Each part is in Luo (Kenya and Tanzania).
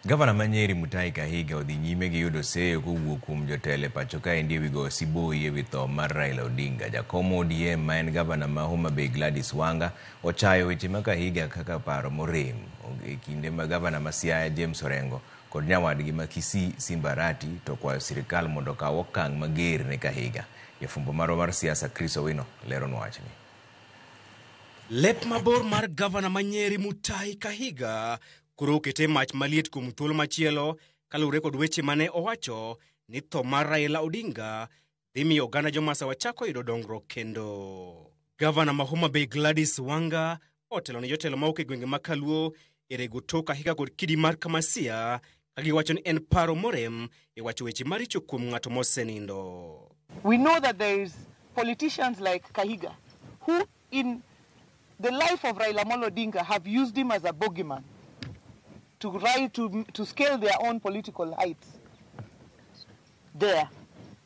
Gavana ma Nyeri Mutahi Kahiga odhi nyime gi yudo seyo kowuok kuom jotelo e pacho kaendi ewi goyo siboi ewi tho mar Raila Odinga. Jakom ODM ma en gavana ma Homa Bay Gladys Wanga ochayo weche ma Kahiga kaka paro morem e kinde ma gavana ma Siaya James Orengo kod nyawadgi ma Kisii Simba Arati to okwayo sirkal mondo okaw okang' mager ne Kahiga. Jafwambo marwa mar siasa Chris Owino leronwa wachni. Lep mabor mar gavana ma Nyeri Mutahi Kahiga koro okete mach maliet kuom thuolo machielo kaluwore kod weche mane owacho ni tho mar Raila Odinga dhi miyo oganda jomasawa chako yudo dongruok kendo. Gavana ma Homa Bay Gladys Wanga otelo ne jotelo mawuok e gwenge ma Kaluo e rego tok Kahiga kod kidi mar Kamasia ka giwacho ni en paro morem e wacho weche maricho kuom ng'ato mosenindo. We know that there is politicians like Kahiga who in the life of Raila Amolo Odinga have used him as a bogeyman to rise to scale their own political heights there.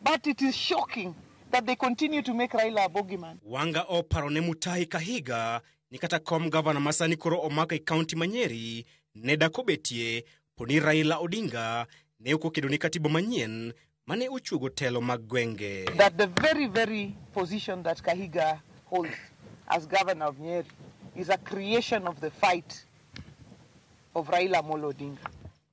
But it is shocking that they continue to make Raila a bogeyman. Wanga oparo ne Mutahi Kahiga ni kata kom gavana masani koro omako e kaunti ma Nyeri ne dakobetie poni Raila Odinga ne ok okedo ne katiba manyien mane ochuogo telo mag gwenge. That the very, very position that Kahiga holds as governor of Nyeri is a creation of the fight of Raila Amolo Odinga.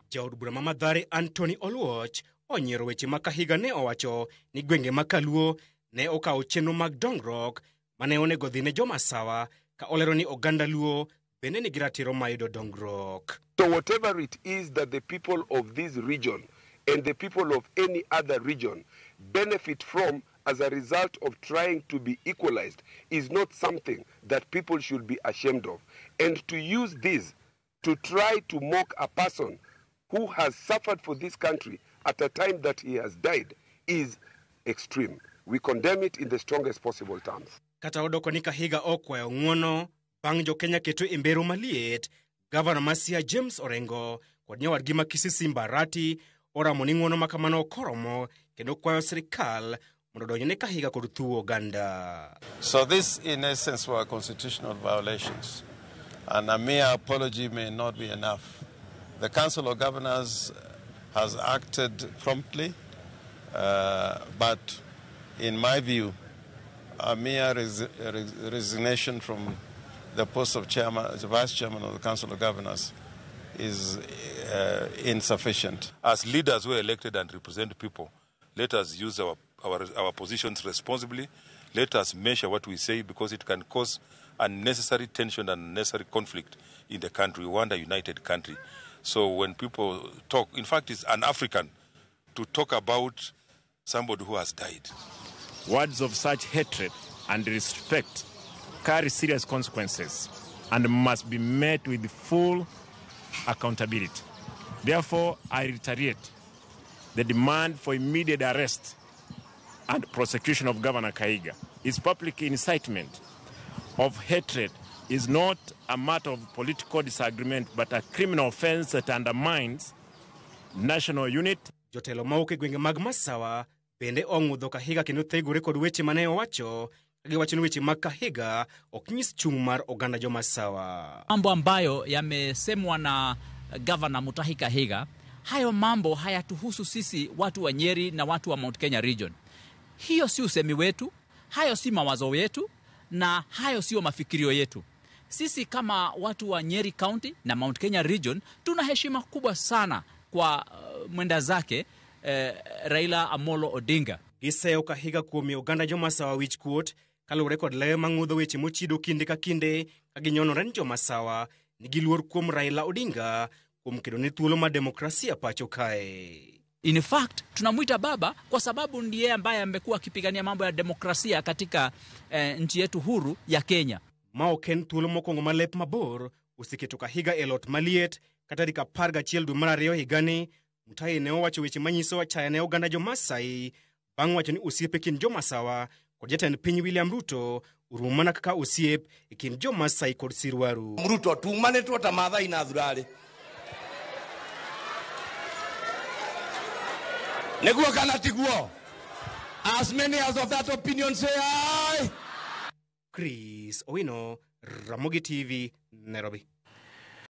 Jaod bura ma Mathare Anthony Oluoch onyiero weche ma Kahiga ne owacho ni gwenge ma Kaluo ne okawo chenro mag dongruok mane onego dhi ne jomasawa ka olero ni oganda Luo bende nigi ratiro mar yudo dongruok. So whatever it is that the people of this region and the people of any other region benefit from as a result of trying to be equalized is not something that people should be ashamed of. And to use this to try to mock a person who has suffered for this country at a time that he has died is extreme. We condemn it in the strongest possible terms. Kata odoko ni Kahiga okwayo ng'uono bang' jo-Kenya keto e mbero maliet, gavana ma Siaya James Orengo kod nyawadgi ma Kisii Simba Arati oramo ni ng'uono ma kamano ok oromo kendo kwayo sirkal mondo odonj ne Kahiga kod thuo oganda. So this in essence were constitutional violations, and a mere apology may not be enough. The Council of Governors has acted promptly, but in my view, a mere resignation from the post of chairman, the vice chairman of the Council of Governors is insufficient. As leaders who are elected and represent people, let us use our positions responsibly. Let us measure what we say, because it can cause unnecessary tension and unnecessary conflict in the country. We want a united country. So when people talk, in fact, it's un-African to talk about somebody who has died. Words of such hatred and respect carry serious consequences and must be met with full accountability. Therefore, I reiterate the demand for immediate arrest and prosecution of Governor Kahiga. His public incitement of hatred is not a matter of political disagreement, but a criminal offense that undermines national unity. Jotelo mawuok e gwenge mag Masawa bende ong'udho Kahiga kendo thegore kod weche mane owacho ka giwacho ni weche mag Kahiga ok nyis chung' mar oganda jo-Masawa. Mambo ambayo yamesemwa na Governor Mutahi Kahiga, hayo mambo hayatuhusu sisi watu wa Nyeri na watu wa Mount Kenya region. Hiyo si usemi wetu, hayo si mawazo yetu, na hayo sio mafikirio yetu. Sisi kama watu wa Nyeri County na Mount Kenya region tuna heshima kubwa sana kwa mwenda zake Raila Amolo Odinga. Giseyo Kahiga kuom miyo oganda jo-Masawa wich kuot kaluwore kod lewe mang'udho weche mochido kinde ka kinde ka ginyonore ni jo-Masawa nigi luor kuom Raila Odinga kuom kedo ne thuolo mar demokrasia pacho kae. In fact, tunamuita baba kwa sababu ndiye ambaye amekuwa akipigania mambo ya demokrasia katika nchi yetu huru ya Kenya. Ma ok en thuolo mokwongo ma lep mabor oseketo Kahiga e lot maliet ka tarik 11 dwe mar ariyo higani, Mutahi ne owacho weche manyiso achaya ne oganda jo-Masai bang' wacho ni osiep e kind jo-Masawa kod jatend piny William Ruto orumo mana kaka osiep e kind jo-Masai kod Sirwaru. Ruto tumanĩtwo ta Maathai na Thurarĩ. Nĩguo kana tiguo? As many as of that opinion say aye. Chris Owino, Ramogi TV, Nairobi.